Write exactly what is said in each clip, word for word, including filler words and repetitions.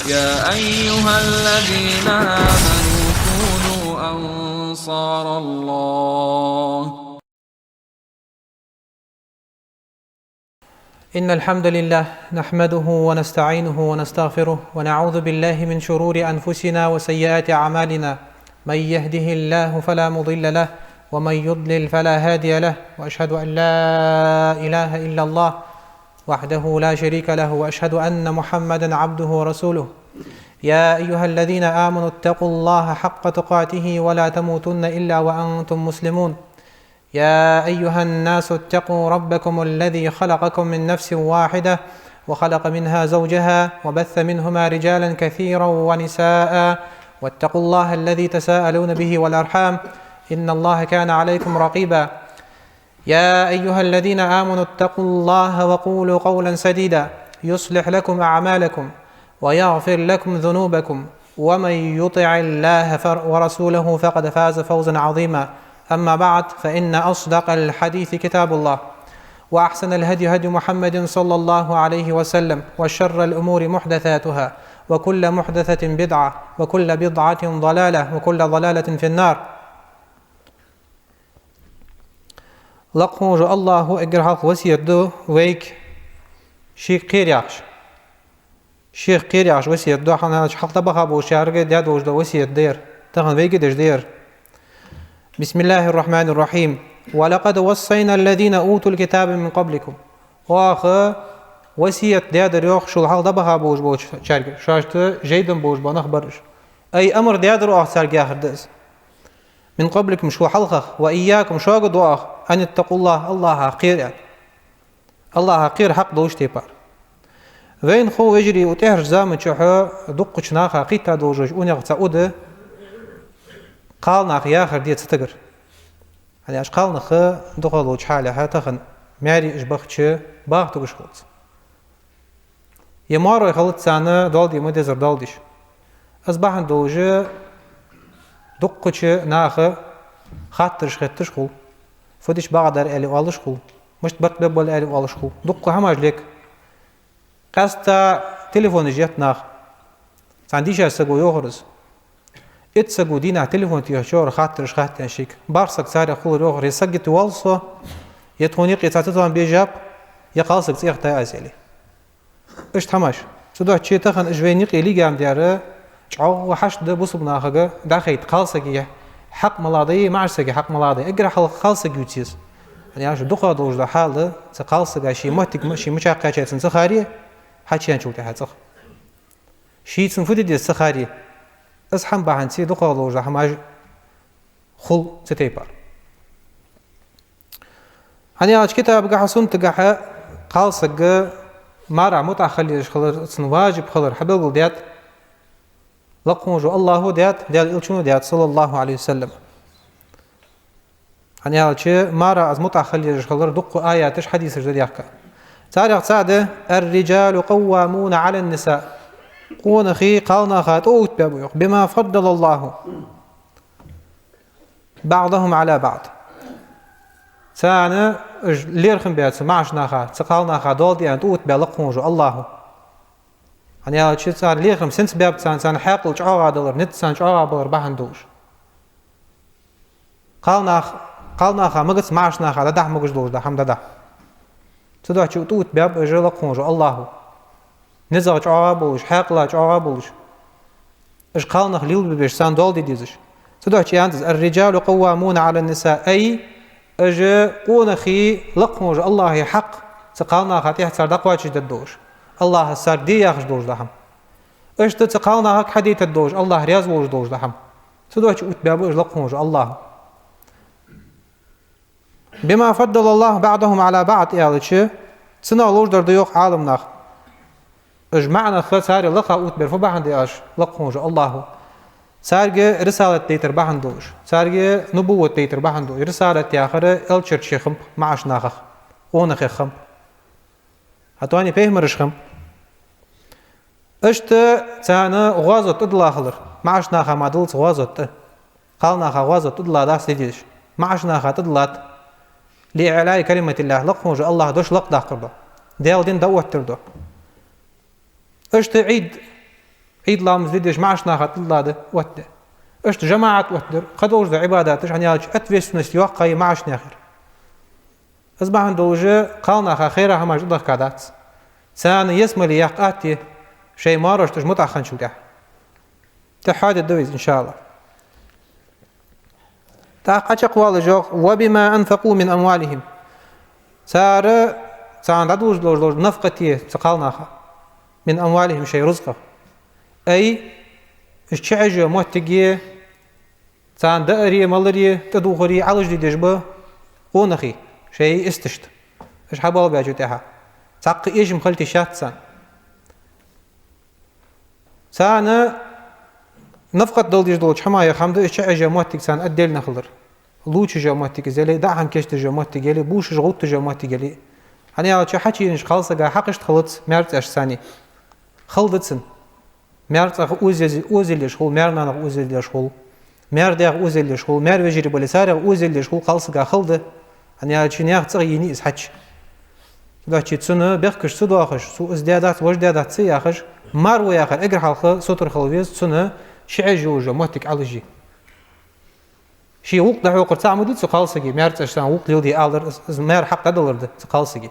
يا أيها الذين آمنوا كونوا أنصار الله. إن الحمد لله نحمده ونستعينه ونستغفره ونعوذ بالله من شرور أنفسنا وسيئات أعمالنا. من يهده الله فلا مضل له ومن يضلل فلا هادي له، وأشهد أن لا إله إلا الله وحده لا شريك له، وأشهد أن محمدا عبده ورسوله. يا أيها الذين آمنوا اتقوا الله حق تقاته ولا تموتن إلا وأنتم مسلمون. يا أيها الناس اتقوا ربكم الذي خلقكم من نفس واحدة وخلق منها زوجها وبث منهما رجالا كثيرا ونساء واتقوا الله الذي تساءلون به والأرحام إن الله كان عليكم رقيبا. يا أيها الذين آمنوا اتقوا الله وقولوا قولا سديدا يصلح لكم أعمالكم ويغفر لكم ذنوبكم ومن يطع الله فر-، ورسوله فقد فاز فوزا عظيما. أما بعد، فإن أصدق الحديث كتاب الله، وأحسن الهدي هدي محمد صلى الله عليه وسلم، وشر الأمور محدثاتها، وكل محدثة بدعة، وكل بدعة ضلالة، وكل ضلالة في النار. Лакха волча Аллахӏо эггара хьалха васкет ду вайга шийх кхера яхаш. Шийх кхера яхаш васкет ду, хӀана аьлча хьалха дӀабаха болчарга даь долаш дола васкет да ер, тахан вайга деш да ер. بسم الله الرحمن الرحيم. ولقد وصينا الذين أوتوا الكتاب من قبلكم. Оаха васкет даьдар йоах шул хьалха дӀабаха болаш болчарга, шоашта жайна болаш бола нах бар уж. أي أمر даьдар оаха царга яхар да из. من قبلكم шул хьалхагӀа, وإياكم шуга ду оаха, أن اتقوا الله Аллахӏах кхера аьнна. Аллахӏах кхера хьакъ долча тайпара. Вайна хов, вежарий, укх тӀехьарча заманчухь дуккхача наха кхийтта долаш долча унах цхьа ун да кхалнаха яхар де цу тӀагара. ХӀана аьлча кхалнах дукхагӀа долча хьале тахан маьре уж бахача баха тугаш хилац. Е маьре хилац царна доал де ма дезар доал деш. Из бахьан долаш дуккхача наха хаттараш хетташ хул. Фу дича багӀа дар аьле оалаш хул. Мишта барт бергба аьле оалаш хул. Дуккха хӀамаш лег. Къаьстта телефонаш етт наха. Цхьан дийшача саго йоахар из. Итт саго дийнахьа телефон техача хаттараш хаттаьннад шийга. БархӀ саг царех хулар йоахар: е саг йита воалл со, е тхона юкъе цхьа цатоам бежаб, е кхалсаг цӀихьатта аз аьле. Иштта хӀамаш. Цудухьа тахан уж вайна юкъе лигам даьр чӀоагӀа хьашт да бусалба нахага дӀахайта кхалсага хьакъ малагӀа да, маӀача сага хьакъ малагӀа да. Эггара хьалха кхалсаг ювца еза. ХӀана аьлча дукхагӀа долаш дола хьал да, цу кхалсага ший моттиг ма, ший мичахь кхаьчай цунна ца харе, хьачуяьнначул тӀехьагӀа цӀагӀа. Ший цунна фу де деза ца харе. Из хӀама бахьанца дукхагӀа долаш дола хӀамаш хул цу тайпара. ХӀана аьлча китабагахьа, суннатагахьа кхалсаг маьрагӀа мутӀахьа хила езаш хилар, цунна важиб хилар хьабелгалдаьд Лакха волча Аллахӏо даьд, Даьла Элчано даьд, صلى الله عليه وسلم. ХӀана аьлча, маьрагӀа из мутӀахьа хила езаш хилар дукха аяташ, хьадисаш да даьхка. Царех цаӀ да: الرجال قوامون على النساء. Къонахий кхалнаха тӀаоттабаьб йоах. بما فضل الله بعضهم على بعض. Царна уж лерхӀам баь цу маӀача наха, цу кхалнаха доал де аьнна тӀаоттабаьб Лакха волча Аллахӏо. ХӀана аьлча цар лерхӀам сенца баьб царна, царна хьаькъал чӀоагӀа далар, низ царна чӀоагӀа балар бахьан долаш. Кхалнах, кхалнаха магац маӀача наха дӀадахьа могаш долаш да хӀама дӀадахьа. Цудухьа тӀаоттабаьб уж Лакха волча Аллахӏо. НизагӀа чӀоагӀа болаш, хьаькъала чӀоагӀа болаш. Уж кхалнах лелабеш, царна доал де дезаш. Цудухьа аьннад из: الرجال قوامون على النساء, ай, уж къонахий Лакха волча Аллахӏа хьакъ цу кхалнаха тӀехьа цар дӀакхоачашдергдолаш. Аллахӏа царга де яхаш долаш да хӀама. Иштта цу кхалнахага хьадайтаргдолаш, Аллахӏ раьза волаш долаш да хӀама. Цудухьа тӀаоттабаьб уж Лакха волча Аллахӏо. بما فضل الله بعضهم على بعض аьлча, цунах ловш дар да йоах Ӏаламнаха. Уж маӀача наха царех лакха оттабар фу бахьан да аьлча, Лакха волча Аллахӏо. Царга рисалат дайтар бахьан долаш, царга нубувват дайтар бахьан долаш. Рисалат яхар элчарчех хиннаб маӀача нахах, къонахех хиннаб. ХӀаьта пайхамараш хиннаб. Иштта царна гӀазот тӀадилла хилар. МаӀача наха мара диллац гӀазот тӀа. Кхалнаха гӀазот тӀадилла дац де дезаш. МаӀача наха тӀадиллад. لإعلاء كلمة الله, Лакха волча Аллахӏа дош лакхдаккхар да. Даьла дин дӀаоттар да. Иштта Ӏийд, Ӏийд ламаз де дезаш маӀача наха тӀадилла да оттаде. Иштта жамаӀат оттадар, кхы долаш да Ӏибадаташ, хӀана аьлча ответственность йоаккхай маӀача наьхара. Из бахьан долаш кхалнаха хайра хӀамаш тӀадехка дац. Царна ялсмале яккха атта я, шоай маьрашта уж мутӀахьа хинначул тӀехьагӀа. ТӀехьа дергда вай из, иншааллахӀ. ТӀаккха Ӏочакхвалаш йоах: «وبما أنفقوا من أموالهم». Цар, царна дӀадолаш долаш дола нафакъат я цу кхалнаха, «من أموالهم», шоай рузкъах. Ай, уж чуӀаьжжа моттиг я, царна даари, малари, тӀадувхари Ӏалашде дезаш ба къонахий, шоай исташта. Уж хьабалабаьчул тӀехьагӀа цхьаккха эшам хилийта йиш яц царна. Царна нафакъат дала дезаш долча хӀамаех хӀама да из чуӀаьжжа моттиг царна отдельно хилар. Лувча йола моттиг из яле, даа хӀама кийчдеш йола моттиг яле, бувшаш гӀовтташ йола моттиг яле. ХӀана аьлча хьачуеннача кхалсага хьакъ иштта хилац маьр цӀаш санна. Хала да цунна. Маьр цӀагӀа озаез-, озаеллаш хул, маьр-нанах озаеллаш хул, маьр-даьх озаеллаш хул, маьр-вежарий бале, царех озаеллаш хул кхалсага, хала да. ХӀана аьлча наьха цӀагӀа енай из хьачу. Цудухьа цунна бехкаш ца доахаш, цо из даь дац, вож даь дац ца яхаш, маро яхар эггара хьалха сутара хила веза, цунна чуӀаьжжа йола моттиг Ӏалашъе. Ший гӀулакх дӀахьокхар цхьа хӀама да цу кхалсага, маьр цӀаш санна гӀулакх леладе алар, из, из маьр хьакъ дӀадалар да цу кхалсага.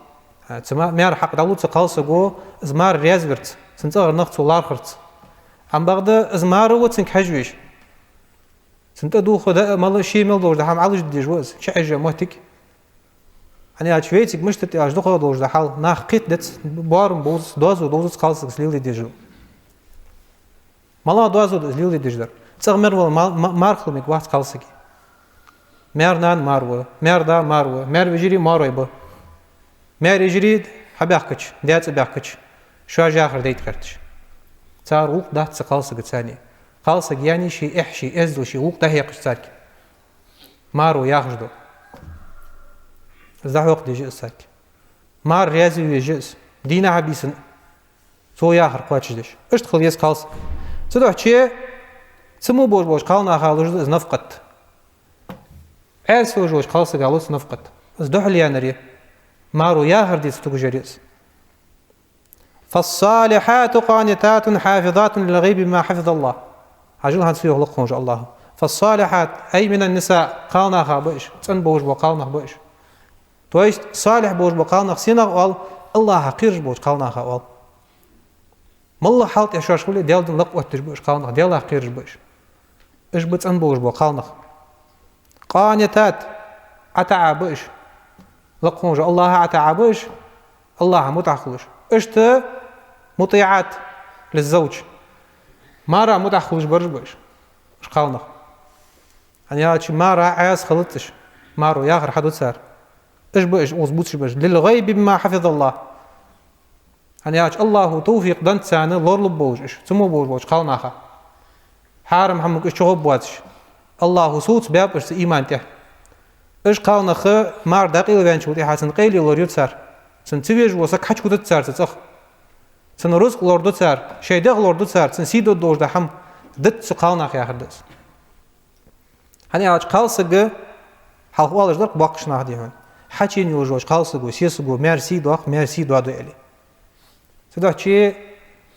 А, цу ма-, маьр хьакъ дӀалу цу кхалсаго, из мар раьза варца, цун цӀагӀара нах цо лархӀарца. Амма бакъда из маро ва цунга хьажа везаш. Цунна тӀадувха, даа, мала, ший мел долаш дола хӀама Ӏалашде дезаш ва из, чуӀаьжжа моттиг. ХӀана аьлча вайцига мишта да аьлча, дукхагӀа долаш дола хьал, нах кхетадеш, боарам бовзац, доазув довзац кхалсага из леладе дезаш. МалагӀа доазув да из леладе дезаш дар? ЦӀагӀа мел вала ма-, ма-, мар хила мегаргвац кхалсага. Маьр-нана мар ва, маьр-да мар ва, маьр-вежарий марой ба. Маьр-йижарий хьабаьхкача, даь цӀабаьхкача, шоаш яхар дайта гӀерташ. Цар гӀулакх дац цу кхалсага царна. Кхалсаг яьннай ший эхь, ший эздел, ший гӀулакх дӀахьекхаш царга. Маро яхаш да из. ДӀахьокха дезаш я из царга. Мар раьза ве везаш я из. Дийнахьа-бийсанна цо яхар кхоачашдеш. Иштта хила еза кхалсаг. Цудухьа цу мо болаш болча кхалнаха луш да из нафакъат. Ӏаьса йолаш волча кхалсага лу цу нафакъат. Из духьале яьннар я. Маро яхар дийца тугажар я из. «فالصالحات قانتات حافظات للغيب بما حفظ الله». Хьажал хӀанз фу йоах лакха волча АллахӀа. «فالصالحات», ай, «من النساء», кхалнаха ба уж, цӀена болаш бола кхалнах ба уж. То есть салихь болаш бола кхалнах сенах оал? АллахӀах кхераш болча кхалнаха оал. МаллагӀа хьал тӀа шоаш хуле а, Даьла дин лакха оттадеш ба уж кхалнах, Даьлах кхераш ба уж. Уж ба цӀена болаш бола кхалнах. «قانتات», ӀотаӀа ба уж. Лакха волча АллахӀа ӀотаӀа ба уж, АллахӀа мутӀахьа хулаш. Иштта «مطيعات للزوج», мара мутӀахьа хулаш бараш ба уж, уж кхалнах. ХӀана аьлча мара Ӏаьса хилац уж, маро яхар хьаду цар. Уж ба уж, укхаза бувцаш ба уж: «للغيب بما حفظ الله». ХӀана аьлча АллахӀа товфикъ деннад царна лоралургболаш уж, цу мо болаш болча кхалнаха. Хьарам хӀаманга уж чугӀоргбоацаш, АллахӀа совцабаьб уж цу иман тӀа. Уж кхалнах мар дӀакъайла ваьнначул тӀехьагӀа цунна къайле лораю цар. Цунна ца везаш вола саг хьачукхувдац цар цу цӀагӀа. Цунна рузкъ лораду цар, шоай дегӀ лораду цар, цунна сий дода долаш дола хӀама дац цу кхалнаха яхар да из. ХӀана аьлча кхалсага, хьалха оалаш дар-кх боккхийча наха, дий хьона, хьачуена йолаш волча кхалсаго, сесаго маьра сий доаккх, маьра сий доаду аьле. Цудухьа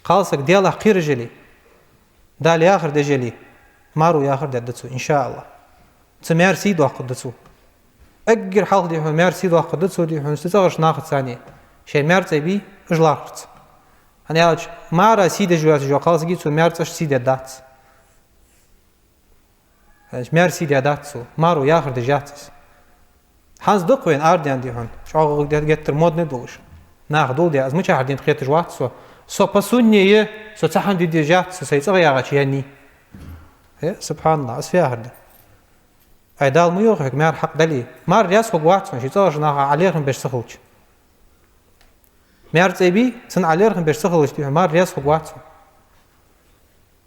кхалсаг Даьлах кхераш яле, Дала яхар деш яле, маро яхар дергда цо, иншааллахӀ. Цо маьра сий доаккхаргда цо. Эггара хьалха, дий хьона, маьра сий доаккхаргда цо, дий хьона, цу цӀагӀарча нахаца цхьана. Шоай маьр цӀа бий, уж лархӀарца. ХӀана аьлча мара сий деш воацаш вола кхалсага цо маьр цӀаш сий дергдац. Маьра сий дергдац цо, маро яхар деш яц из. ХӀанз да-кх вайна арадаьнна, дий хьона, чӀоагӀа гет-, геттара модный долаш. Наха дулдаь, из мичахьара дий хеташ вац со. Со по сунне я, со цхьа хӀама де дезаш яц, со сай цӀагӀа яхача яьннай. Э, субхьаналлахӀ, из фу яхар да? Ай, Дала ма йоах хьога, маьра хьакъ дале. Мар раьза хургвац хьона, ший цӀагӀарча наха Ӏа лерхӀам беш ца хилча. Маьр цӀа бий, цунна Ӏа лерхӀам беш ца хилча, дий хьона, мар раьза хургвац хьона.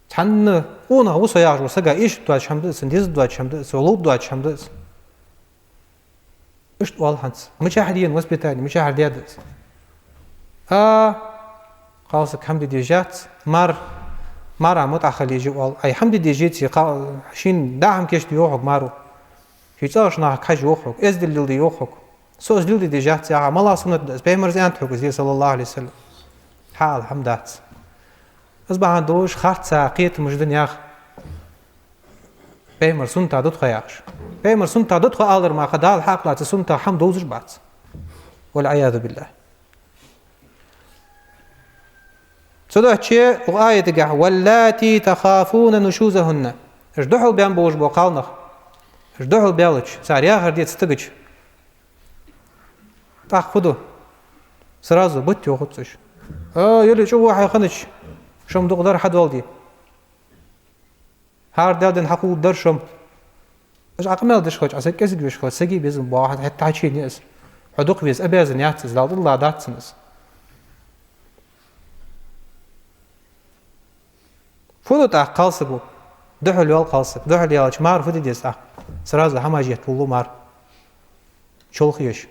Цхьанне къонах ва со яхаш волча сага эшаргдоацаш хӀама да из, цунна дезаргдоацаш хӀама да из, цо ловргдоацаш хӀама да из. Иштта оал хӀанз. Мичахьара дена воспитание, мичахьара даь да из. А, кхалсаг, хӀама де дезаш яц, мар, мара мутӀахьа хила еза оал. Ай, хӀама де дезаш яций, кха-, шийна даа хӀама кийчде йоах хьога маро. Ший цӀагӀарча нахага хьажа йоах хьога, эздел леладе йоах хьога. Со из леладе дезаш яц яхар, малагӀа суннат да из, Пайхамара аьннад хьога из, صلى الله عليه وسلم. Хьаала хӀама дац. Из бахьан долаш харцахьа кхетамаш да наьха. Пайхамара суннатах да тхо яхаш. Пайхамара суннатах да тхо алар мара, Дала хьакхаллаца суннатах хӀама довзаш бац. والعياذ بالله. Цудухьа укх аятагахь: «واللاتي تخافون نشوزهن». Уж духьал баьнна болаш бола кхалнах. Уж духьал баьлча, цар яхар деций стагача, тӀаккха фу ду? Сразу бутт йохац уж. А, яле чӀоагӀа хьеханча, шо-м дукха дар хьадоаладе. ХӀара даьла дин хьакхувларгдар шо-м. Уж Ӏа къамаьл деш хилча, Ӏа саг кӀезига веш хилча, сага безам боагӀа, хӀаьта хьачуена из. Хьо дукха веза, обязан яц из, Дала тӀадилла дац цунна из. Фу ду тӀаккха кхалсаго? Духьал йоал кхалсаг. Духьал яьлча, мара фу де деза тӀаккха? Сразу хӀамаш етталу мара. Чолхаеш,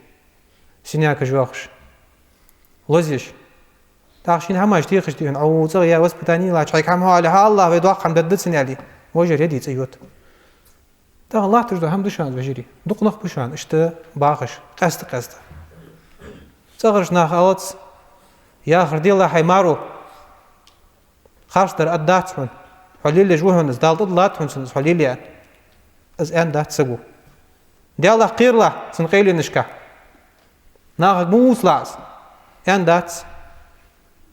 синякаш йоахаш, лозаеш. ТӀаккха шийна хӀамаш техаш, дий хьона, Ӏу цӀагӀа я воспитани лаьча, хьайга хӀама хьоале, хьа АллахӀ вай доккха хӀама дергда цунна, аьле, вожар я дий цӀа йода. Тахан латташ да хӀама да шоана, вежарий. Дукха нах ба шоана иштта бахаш, къаьста-къаьста. ЦӀагӀарча наха алац: «Яхар делахь хьай маро. Харцдар аргдац хьона. Хьо лелаеш ва хьона из, Дала тӀадиллад хьона цунна из, хьо лелае». Из аьнна дац саго. «Даьлах кхералахь цун къайленашка. Нахага ма вувцалахь из», аьнна дац.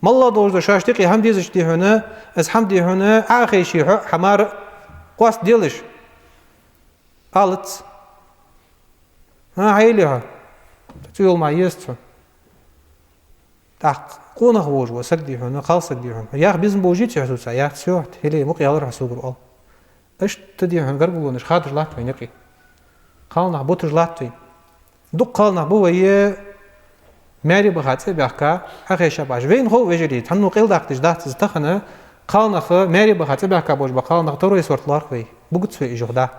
МаллагӀа долаш да шоашта юкъе хӀама дезача, дий хьона, из хӀама, дий хьона, Ӏохайше хьо, хьа мара къоастаделаш. Алац. ХӀа, хьайли хьо. ЦӀи йола мара езац хьона. ТӀаккха къонах волаш вола саг, дий хьона, кхалсаг, дий хьона. Яха безам болаш йиций хьо соца? Яц, всё, хьо хӀиле мукъа ялар хьо согара, оал. Иштта, дий хьона, гаргалонаш хадаш латт вайна юкъе. Кхалнах буташ латт вай. Дукха кхалнах ба вай, маьре баха цӀи баьхка, Ӏохайша баьхаш. Вайна хов, вежарий, цхьанне къайладаккха дезаш дац из тахан, кхалнах, маьре баха цӀи баьхка болаш бола кхалнах второй сорт лоархӀ вай. Бугац вай уж, юха да.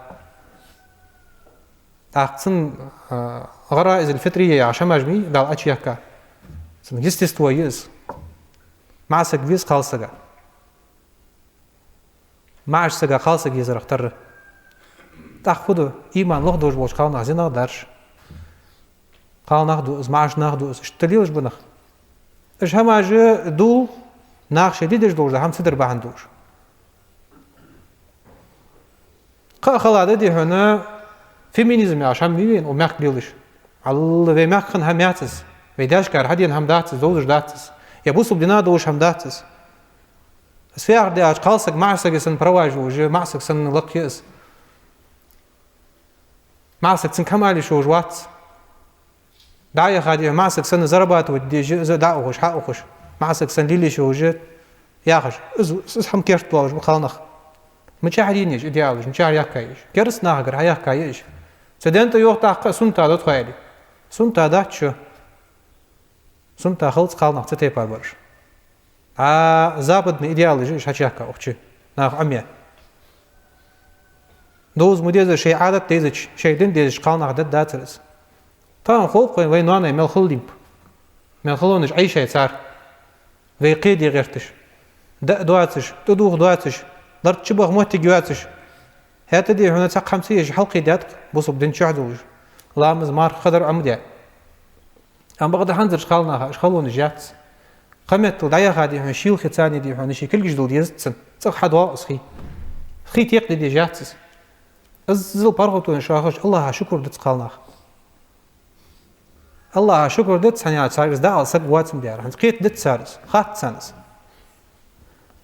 ТӀаккха цун, а, гӀараизул фитрийя яха хӀамаш ма йий Дала Ӏочуяьхка. Цун естество я из. МаӀа саг веза кхалсага. МаӀача сага кхалсаг езарах тарра. ТӀаккха фу ду? Иман лоха долаш болча кхалнах зинах дарш. Кхалнах ду из, маӀача нах ду из, иштта лелаш ба нах. Уж хӀамаш дул, наха шоай де дезаш долаш да хӀама ца дар бахьан долаш. Кхы а хала да, дий хьона, феминизм яхаш хӀама ма йий вайна укх мехка лелаш. Алла, вай мехка хинна хӀама яц из. Вай даьшкара хьадена хӀама дац из, довзаш дац из. Е бусалба дина долаш хӀама дац из. Из фу яхар да аьлча, кхалсаг маӀа сага санна праваш йолаш я, маӀа сага санна лакхе я из. МаӀа саг цунга хӀама ала йиш йолаш вац. ДӀаяха, дий хьона, маӀа саг санна зарабатывать деш, из дӀа а ухаш, хьа а ухаш, маӀа саг санна лелаеш йолаш я яхаш. Из, из хӀама керттадоалаш ба кхалнах. Мичахьара енай уж идеалаш, мичахьара яхкай уж? Кераста нахагара хьаяхкай уж. Цу ден тӀа йоах тӀаккха: «Суннатах да тхо», аьле. Суннатах дац шо. Суннатах хилац кхалнах цу тайпара бараш. А западный идеалаш я уж хьачуяхка укх чу, наха Ӏомаяь. Довза ма деззара, шоай Ӏадат дайзача, шоай дин дезача кхалнах дергдацар из. Тахан хов-кх вайна, вай ноаной мел хиллалиймп. Мел хиллалонаш Ӏайшай цар. Вай кхеде гӀерташ. Даа доацаш, тӀадувха доацаш, лард чубаха моттиг йоацаш. ХӀаьта, дий хьона, цхьаккха хӀама ца еш хьалкхийдаьд-кх бусалба дина чу долаш. Ламаз, марха, хадар Ӏомадаь. Амма бакъда хӀанзарча кхалнаха уж халонаш яц. Кхыметтел дӀаяха, дий хьона, шийла хи царна, дий хьона, ший кулгаш дала дезац царна. ЦӀагӀа хьадоагӀа из хий. Хий текхаде дезаш яц из. Иззал паргӀатонаш шоахаш, АллахӀа шукр дац кхалнаха. АллахӀа шукр дац, хӀана аьлча царга из дӀаала саг воацандаь. ХӀанз кхетадац цар из, хац царна из.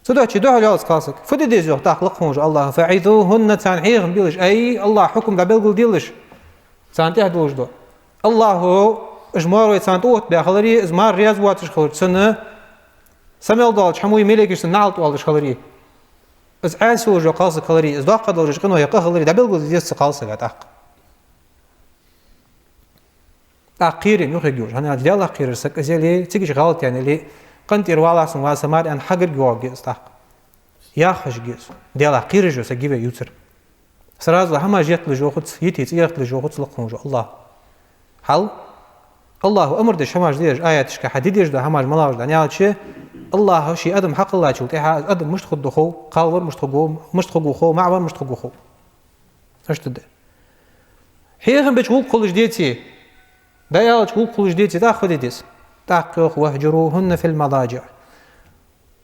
Цудухьа духьал йоал из кхалсаг. Фу де деза йоах тӀаккха лакха волча АллахӀа? «فعظوهن», царна хьехам белаш. Ай, АллахӀа хьукам дӀабелгалдилалаш. Царна тӀехьа долаш да. АллахӀа уж маьрой царна тӀаоттабаь хиларе, из мар раьза воацаш хилча, цунна са мел долча хӀамой, малейкаш цунна наӀалт оалаш хиларе, из Ӏаьса йолаш йола кхалсаг хиларе, из доккха долаш йола къиноех къа хиларе, дӀабелгалде деза цу кхалсага тӀаккха. ТӀаккха кхерам юхайоагӀа йолаш, хӀана аьлча Даьлах кхерар саг, из яле, цига гӀалат яьнна яле, къинтӀера валахь сона, ва са мар аьнна, хьагарга йоагӀаргья из тӀаккха. Яххьашгья из. Даьлах кхераш йола саг я вай ювцар. Сразу хӀамаш етталуш йоахац, йита цӀи етталуш йоахац лакха волча АллахӀа. Хьал, АллахӀа амар деш хӀамаш да ераш аяташка, хьа де дезаш да хӀамаш малагӀаш да аьлча, АллахӀа ший адам хьакхеллачул тӀехьагӀа из адам мишта хургда хов, кхалвар мишта хургва, мишта хургва хов, маӀавар мишта хургва хов. Иштта да. Хьехам беча гӀулакх хулаш деце, дӀааьлча гӀулакх хулаш деце, тӀаккха фу де деза? ТӀаккха йоах: «واهجروهن في المضاجع».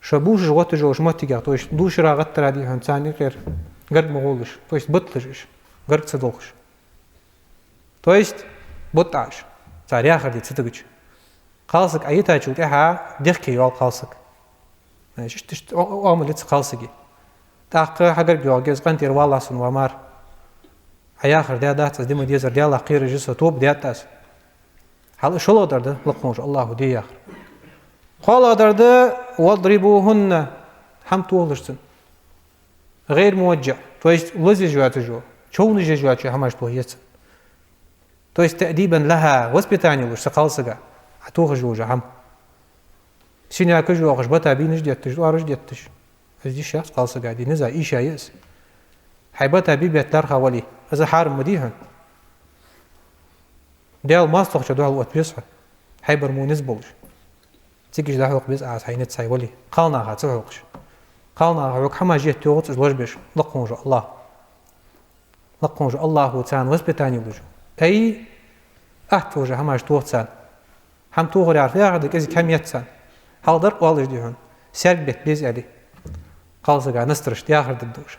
Шо бувшаш гӀотташ йолча моттигах, то есть душара, гӀаттара дий хьона царна юкъера гарга ма гӀолаш, то есть буталаш уж, гарга ца долхаш. То есть бутӀаш, цар яхар де ца дагача. Кхалсаг Ӏайитачул тӀехьа дехке йоал кхалсаг. Значит, иштта, иштта о-, о-, оамал я цу кхалсага. ТӀаккха хьагарга йоагӀа из, къинтӀера валлахь сона, ва мар. Ӏа яхар даь дац аз, де ма дезар, Даьлах кхераш я со, тоба даьд аз. Хьал шоллагӀдар да лакха волча АллахӀа де яхар. КхоалагӀдар да: «واضربوهن», хӀама тохалаш цунна. غير موجع, то есть лазаш йоацаш, човнаш еш йоацаш хӀамаш тоха еза цунна. То есть تأديبا لها, воспитание луш цу кхалсага, Ӏа тохаш йолча хӀама. Синякаш йоахаш, бата бийнаш детташ, тӀоараш детташ. Из йиш яц кхалсага де, низа ийша я из. Хьай бата бе бетта лаьрхӀа вале, из хьарам ма дий хьона. Даьла моастагӀчоа духьал отта веза хьо, хьай бар мо низ болаш. Цига иштта дӀахьокха беза Ӏа из, хьай низ цхьа вале. Кхалнаха ца хьокхаш. Кхалнаха хьокха хӀамаш етта йоагӀац уж лажбеш, лакха волча АллахӀа. Лакха волча АллахӀа царна воспитание луш. Ай, атта волча хӀамаш тоха царна. ХӀама тохар яхар фу яхар да, кӀезига хӀама етт царна. Хьалха дар-кх оалаш дий хьона, саьрг бетта беза аьле, кхалсага настрашта яхар дергда уж.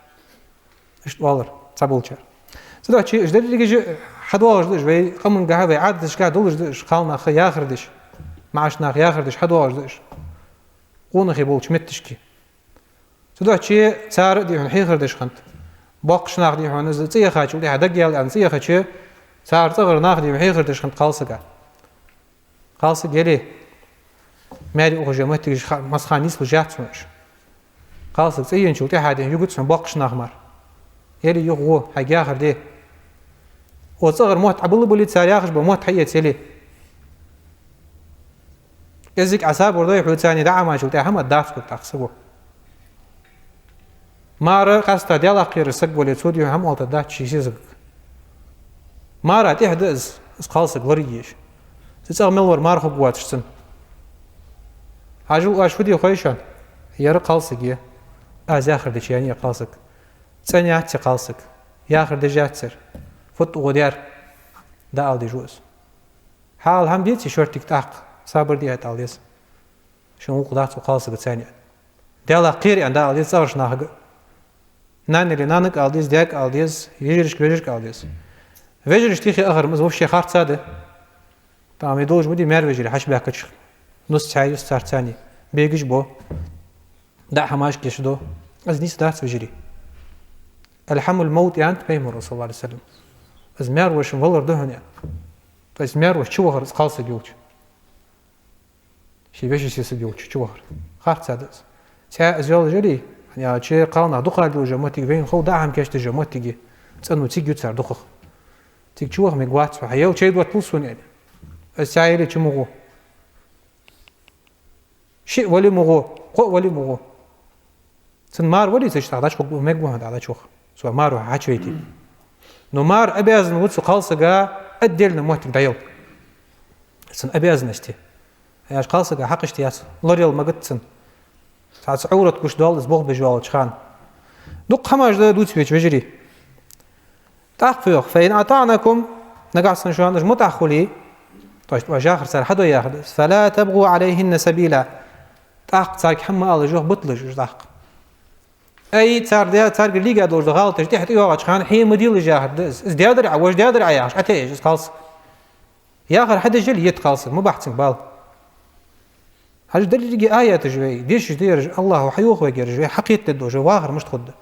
Иштта оалар цхьаболчар. Цудухьа уж дерригаш хьадоагӀаш да уж, вай къамангахьа, вай Ӏадаташка долаш да уж, кхалнаха яхар деш, маӀача наха яхар деш хьадоагӀаш да уж. Къонахий болча метташка. Цудухьа цар а дий хьона хьехар деш хиннад. Боккхийча наха дий хьона из цӀи яхачул тӀехьа, дагаяьлла аьнна цӀи яхача, цар цӀагӀара нах дий хьона хьехар деш хиннад кхалсага. Кхалсаг, яле, маьре ухаш йола моттигаш ха-, массахана нийслуш яц хьона уж. Кхалсаг цӀаенначул тӀехьа дий хьона югац хьона боккхийча наха мара. Яле, юха гӀо, хьайга яхар де. Укх цӀагӀара мотт Ӏобилла бале, цар яхаш бола мотт хьаэца, яле. КӀезига Ӏа сабар дой, хьоца царна дӀаӀомачул тӀехьа хӀама дац хьога тӀаккха саго. Мара къаьстта Даьлах кхераш саг вале, цо дий хьона хӀама оалийтаргдац ший сесагага. Мара тӀехьа да из, из кхалсаг лораеш. Цу цӀагӀа мел вар мара хургвоацаш цунна. Хьажал, оаш фу де хой шоана? Ер кхалсаг я. Аз яхар дича яьннай кхалсаг. ЦӀена яц ер кхалсаг. Яхар деш яц цар. Фуд гӀо дар? ДӀаала дезаш ва из. Хьалха хӀама деце шортига тӀаккха, сабар де хьайна ала деза. Шун гӀулакх дац укх кхалсагаца аьнна. Даьлах кхера аьнна дӀаала деза цӀагӀарча нахага. Нанна яле нанага ала деза, даьга ала деза, вежарашка, вежарашка ала деза. Вежарашта юхе ахар ма из вообще харц да. ТӀаккха вай долаш ма дий маьр-вежарий хьачубаьхкача, нус цхьаь юс царца цхьана, бегаш бу, даа хӀамаш гешду. Из нийса дац вежарий. الحم الموت аьннад Пайхамара, صلى الله عليه وسلم. Из маьр-воша валар да хьона аьнна. То есть маьр-воша чувахар из кхалсаг йолча. Ший веший сесаг йолча чувахар. Харц да из. Цхьаь из йолаш яле, хӀана аьлча кхалнах дукха лелаш йола моттиг вайна хов, даа хӀама кийчдеш йола моттиг я. ЦӀено цига я цар дукхагӀа. Цига чуваха мегаш вац хьо, хьа ял чайдотталва сона аьнна. Из цхьаь яле, чу ма гӀо. Шиъ вале ма гӀо, кхоъ вале ма гӀо. Цун мара вале, цу чу тӀаккха дӀачу хургва, мегаш ва хьона тӀаккха дӀачу ваха. Цо мара хьачувайта. Но мара обязан ва цу кхалсага отдельно моттиг дӀаяла. Цун обязанность я. Аш кхалсага хьакъ иштта яц, лораяла магац цунна. Цхьацца Ӏоврат гуш доал из болх беш йолча хана. Дукха хӀамаш да дувцаш веча вежарий. ТӀаккха фу йоах: «فإن أطعنكم», нагахьа санна шоана уж мутӀахьа хуле, то есть оаш яхар цар хьадой яхар да из, «فلا تبغوا عليهن سبيلا». ТӀаккха царга хӀама ма алалаш, йоах, буталаш уж тӀаккха. Ай, цар де-, царгара лийга долаш дола гӀалаташ тӀехьа тӀайоагӀача хана хье ма делаш яхар да из. Из даьдар Ӏа, вож даьдар Ӏа яхаш, Ӏа тӀаэш из кхалсаг. Яхар хьадеш яле, етт кхалсаг, ма бахьа цунга бала. Хьажал, деррига аяташ вай, дешаш да ераш, АллахӀа хьайоах вайга ераш, вай хьакхетадергдолаш, вай вахар мишта хургда.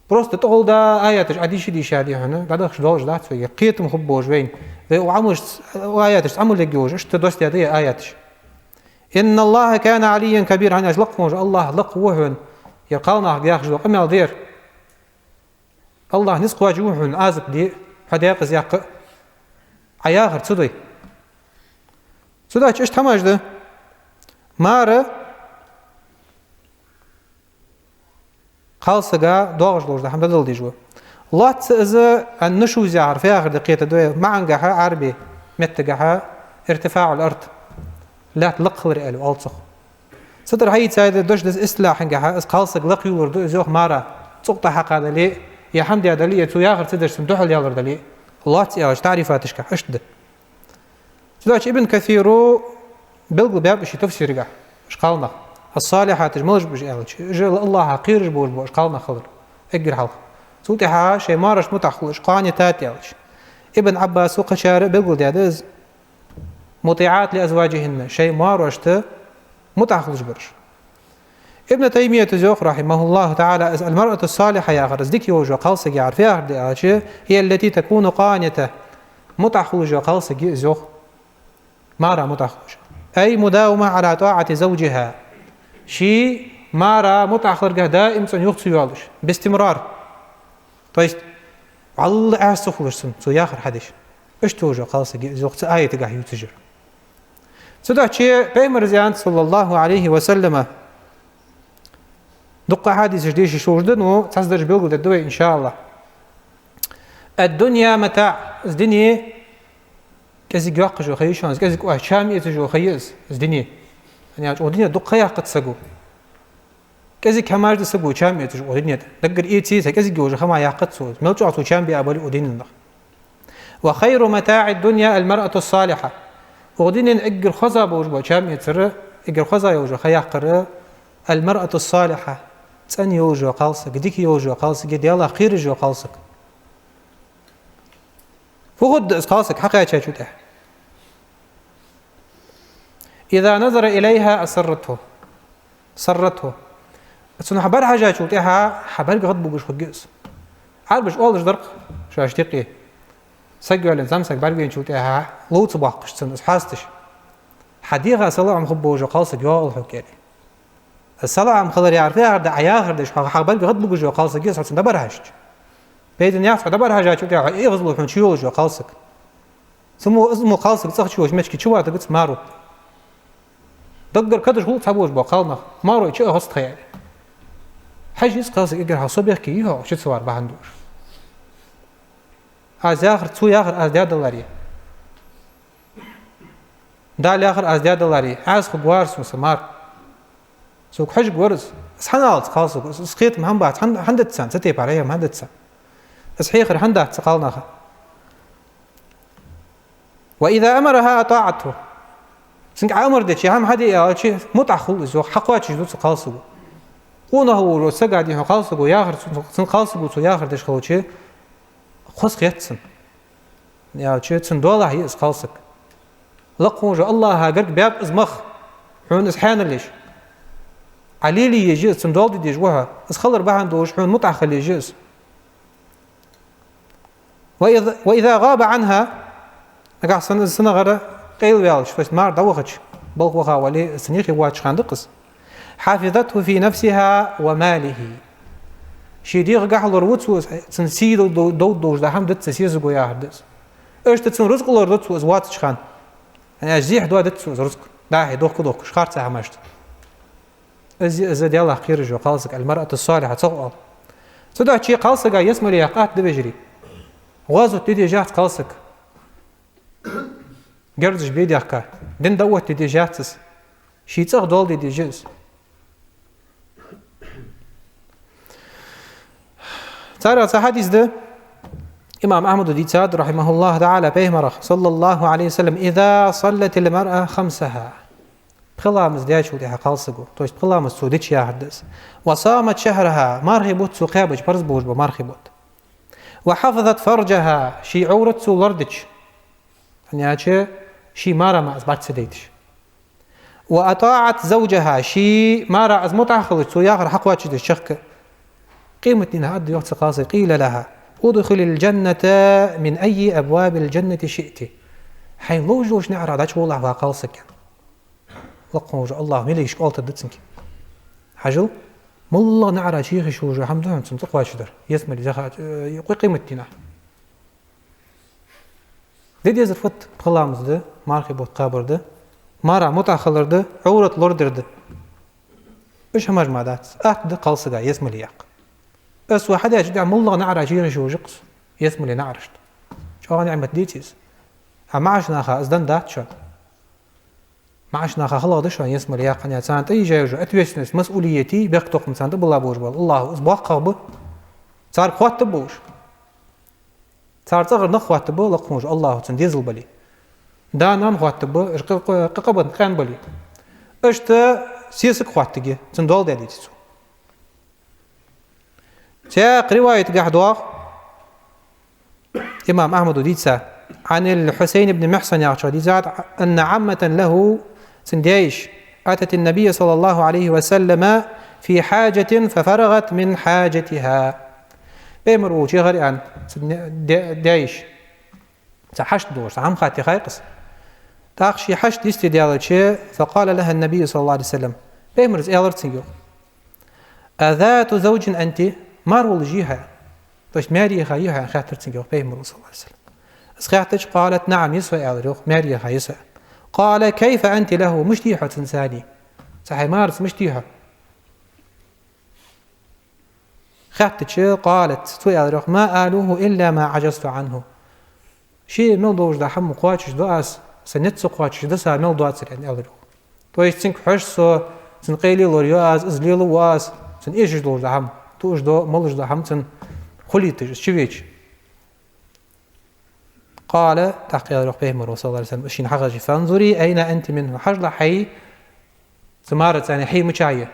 Просто тӀагӀолла да аяташ Ӏодийша-дийша дий хьона, дӀадахаш долаш дац вайга, кхетам хургболаш вайна. Вай укх Ӏамалашца, аяташца Ӏамал ергйолаш, иштта доссадаьд ер аяташ. «إن الله كان عليا كبيرا», хӀана аьлча лакха волаш АллахӀ лакха ва хьона, ер кхалнахага яхаш дола къамаьл да ер. АллахӀ низ кхоачаш ва хьона, Ӏазап де, хьо даькъаза яккха а, Ӏа яхар ца дой. Цудухьа иштта хӀамаш да. Мара кхалсага доагӀаш долаш дола хӀама дӀадала дезаш ва. Лоацца из النشوز яхар, фу яхар да кхетадой, маӀангахьа, Ӏарбий меттагахьа, ارتفاع الأرض, лаьтта лакха хилар аьле оал цох. Цу тӀара хьаийцай да дош да из истилахьангахьа, из кхалсаг лакха юллар да из, йоах, мара цӀокъ тӀа хьакха дале, е хӀама даь дале, е цо яхар ца деш цунна духьалъялар дале, лоацца яхача таӀрифаташкахь иштта да. Цудухьа Ибн Касира белгалбаьб ший тафсирагахь уж кхалнах. Ас-салихьаташ малаш ба уж аьлча, уж АллахӀах кхераш болаш бола кхалнах хилар. Эггара хьалха. Цул тӀехьагӀа шоай маьрашта мутӀахьа хулаш, къанитат аьлча. Ибн Ӏаббаса кхычар белгалдаьд из: «مطيعات لأزواجهن», шоай маьрашта мутӀахьа хулаш бараш. Ибн Таймията йоах, рахьимахӀуллахӀу таӀала, из المرأة الصالحة яхар, из дика йолаш йола кхалсаг яхар фу яхар да аьлча, «هي التي تكون قانتة», мутӀахьа хулаш йола кхалсаг я из, йоах. Маьрашта мутӀахьа хулаш. «أي مداومة على طاعة زوجها». Ший маьрашта мутӀахьа хиларга даим цӀена юха ца йоалаш. باستمرار. То есть, вӀалла Ӏаса ца хулаш цунна, цо яхар хьадеш. Иштта йолаш йола кхалсаг я из, йоах, цу аятагахьа ювцаш яр. Цудухьа Пайхамара аьннад, صلى الله عليه وسلم, дукха хьадисаш дешаш хулаш да, но цхьацца дарж белгалдергда вай, إن شاء الله. «الدنيا متاع», из дуне кӀезига йоккхаш йола ха я шоана, из кӀезига оаш чам эцаш йола ха я из, из дуне. ХӀана аьлча укх дунен дукха ха яккхац саго. КӀезига хӀамаш да саго чам эцаш укх дунен тӀа. Даггара эций, цхьа кӀезига йолаш ха мара яккхац цо. Мел чӀоагӀа цо чам биа бале укх дунен тӀа. «وخير متاع الدنيا المرأة الصالحة». Укх дунен эггара хоза болаш бола чам эцар, эггара хоза йолаш йола ха яккхар, «المرأة الصالحة», цӀена йолаш йола кхалсаг, дика йолаш йола кхалсаг, Даьлах кхераш йола кхалсаг. Фу хургда из кхалсаг хьакхаьчачул тӀехьагӀа? «إذا نظر إليها أسرته». «أسرته». Цунна хьа бӀаргахьежачул тӀехьагӀа хьа бӀарг гӀадбугаш хургья из. Ӏарбаша оалаш дар-кх шоашта юкъе. Саг йоаллен зӀамсаг бӀаргавайначул тӀехьагӀа лов ца боаккхаш цунна из хьасташ. Хьа дегӀа салоӀам хургболаш йола кхалсаг йоагӀалва хьога, аьле. СалоӀам хилар яхар фу яхар да, Ӏа яхар деш, хьа, хьа бӀарг гӀадбугаш йола кхалсаг я из, хьо цунна дӀабӀаргахьежача. Пайдана яц, хьо дӀабӀаргахьежачул тӀехьагӀа эгӀазло хьона чуйолаш йола кхалсаг. Цу мо, из мо кхалсаг цӀагӀа чуйолча моттиге чуватаргьяц маро. Даггара кадаш хул цхьаболаш бола кхалнах, маро чуэгӀац тха, аьле. Хьажа, из кхалсаг эггара хьалха со бехке йий хьогӀ, ший ца вар бахьан долаш. Аз яхар, цо яхар аз даь даларе. Дала яхар аз даь даларе, Ӏаса хургвар сона са мар. Сога хьожаргвар из. Из хӀана алац кхалсаго, из, из кхетам хӀана бац, хӀана, хӀана дац царна, цу тайпара хӀама хӀана дац царна? Из хьехар хӀана дац цу кхалнаха? «وإذا أمرها أطاعته». Цунга Ӏа амар дича, хӀама хьаде аьлча, мутӀахьа хул из, йоах, хьакхоачаш да цу кхалсаго. Къонах волча сага дий хьона кхалсаго яхар, цун, цун кхалсаго цо яхар деш хилча, хоза хет цунна. Аьлча, цун доалахьа я из кхалсаг. Лакха волча АллахӀа гарга баьб из мах, хьона из хьаьнал еш. Ӏа лелае еза из, цун доал де дезаш ва хьо. Из хилар бахьан долаш хьона мутӀахьа хила еза из. «وإذا، وإذا غاب عنها», нагахьа санна из цунагӀара къайлаваьлча, то есть мара дӀавахача, балха ваха вале, из цун юхе воацача хана да-кх из. «حفظته في نفسها وماله». Ший дегӀагахьа лораву цо из, цун сий дов-, дов-, довргдолаш дола хӀама да цо, сесаго яхар да из. Иштта цун рузкъа лорадергда цо из воацача хана. ХӀана аьлча зехьа доадергда цо из рузкъа, дӀахьо дохка-дохкаш харцахьа хӀамашта. Из, из Даьлах кхераш йола кхалсаг, المرأة الصالحة цох оал. Цудухьа кхалсага ялсмале яккха атта да, вежарий. ГӀазот де дезаш яц кхалсаг. Герзаш бе дехка, дин дӀаоттаде дезаш яц из. Ший цӀагӀа доал де дезаш я из. Царех цхьа хьадис да, имам Ахьмада дийцад, رحمه الله تعالى, Пайхамарах, صلى الله عليه وسلم: «إذا صلت المرأة خمسها». Пхи ламаз даьчул тӀехьагӀа кхалсаго, то есть пхи ламаз цо дича яхар да из. «وصامت شهرها», мархий бутт цо кхаьбача, парз болаш бола мархий бутт. «وحفظت فرجها», ший Ӏоврат цо лорадича, хӀана аьлча ший мара ма из бӀарга ца дайташ. «وأطاعت زوجها», ший мара из мутӀахьа хилча, цо яхар хьакхоачашдеш чехка. Къематдийнахьа аргда, йоах, цу кхалсага: «قيل لها: ادخلي الجنة من أي أبواب الجنة شئت». Хьайна ловш йолча наӀарах дӀачуволалахь, ва кхалсаг, аьнна. Лакха волча АллахӀа милигашка оалийтаргда цунга. Хьажал, моллагӀа наӀарах чуехаш йола хӀама да хьона цунна цӀакхоачашдар. Ялсмале, зехьа, э, къе-, къематдийнахьа. Де дезар фуд? Пхи ламаз да, мархий бутт кхабар да, мара мутӀахьа хилар да, Ӏоврат лорадар да. Уж хӀамаш мара дац. Атта да кхалсага ялсмале яккха. Из ва хьадаьчул тӀехьагӀа моллагӀа наӀарах чуехаш йола ва-кх из, ялсмален наӀарашта. ЧӀоагӀа ниӀмат деций из? А маӀача наха из денна дац шоана. МаӀача наха халагӀа да шоана ялсмале яккха, хӀана аьлча царна тӀа езаш йола ответственность, масъулият, бехктокхам царна тӀа биллаб уж бала. АллахӀа из боаккхагӀа ба. Царга хоаттаргба уж. Цар цӀагӀара нах хоаттаргба, лакха волча АллахӀа, цун дезал бале. Да-нана хоаттаргба, уж къа-, къа-, къа-, къабан къаьна бале. Иштта сесаг хоаттаргья, цунна доал даьлийта цо. Цхьаькха риваятагахь доагӀа, имам Ахьмада дийца, عن الحسين بن محصن яхачох дийцад, أن عمة له, цун даь-йиша, أتت النبي صلى الله عليه وسلم في حاجة ففرغت من حاجتها. Пайхамар волча яхар аьнна, цун даь-, даь-йиша. Цхьа хьашт долаш, цхьа хӀама хатта яхай-кх из. ТӀаккха ший хьашт йисте даьлча, فقال لها النبي صلى الله عليه وسلم. Пайхамара аьлар цунга йоах: «أذات زوج أنت؟» Мар волаш йий хьо? То есть маьре яха йий хьо аьнна хаьттар цунга йоах Пайхамара, صلى الله عليه وسلم. Из хаьттача, قالت: «نعم», я со, аьлар йоах, маьре яха я со. قال: «كيف أنت له؟» Мишта йий хьо цунца? Цу хьай марца мишта йий хьо? Хаьттача, قالت, цо аьлар йоах: «ما آلوه إلا ما عجزت عنه». Ше мел долаш дола хӀама кхоачашду аз, са низ ца кхоачашду са мел доацар, аьнна, аьлар йоах. То есть цунга хьожаш со, цун къайле лораю аз, из лелаву аз, цун эшаш долаш дола хӀама, туаш дола, молаш дола хӀама цун хулийташ, из чувеча. قال, тӀаккха аьлар йоах Пайхамара, صلى الله عليه وسلم, шийна хьагӀажий: «فانظري أين أنت منه». Хьажалахь хьай цу мараца, аьнна, хье мичахьа я.